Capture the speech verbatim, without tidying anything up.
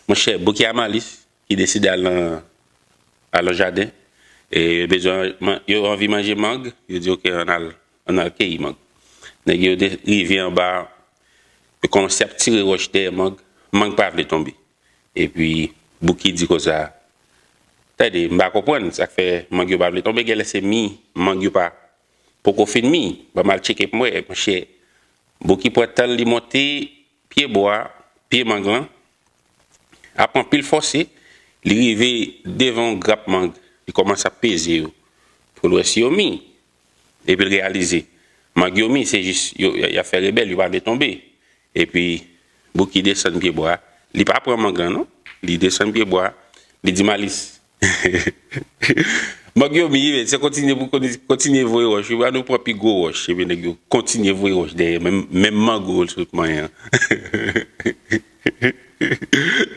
Monchè, Bouki a Malis ki deside al nan, al nan jaden. E yo bezwen, man- yo anvi manje mang, yo di, "Ok, ann al, ann al keyi mang." Nèg yo de- rive anba, yo kòmanse ap tire wòch dèyè mang, mang pa vle tonbe. Epi, Bouki di konsa, "Tande, m pa konprann sa k fè mang yo pa vle tonbe, genlè se mi, mang yo pa poko fin mi, ban m al tcheke pou m wè, monchè." Bouki pran tan l, li monte pye bwa, pye mang lan, ap anpil fòse, li rive devan yon grap mang, li kòmanse ap peze yo, pou l wè si yo mi. Epi l reyalize, mang yo mi, se jis, yo, y ap fè rebèl, yo pa vle tonbe. Epi, Bouki desann pye bwa, li pa pran mang lan non, li desann pye bwa, li di Malis, "Mang yo mi, men se kontinye pou konti- kontinye voye wòch, wi, ba nou pran pi gwo wòch." Epi nèg yo kontinye voye wòch dèyè, menm, menm mango l sot manyen an.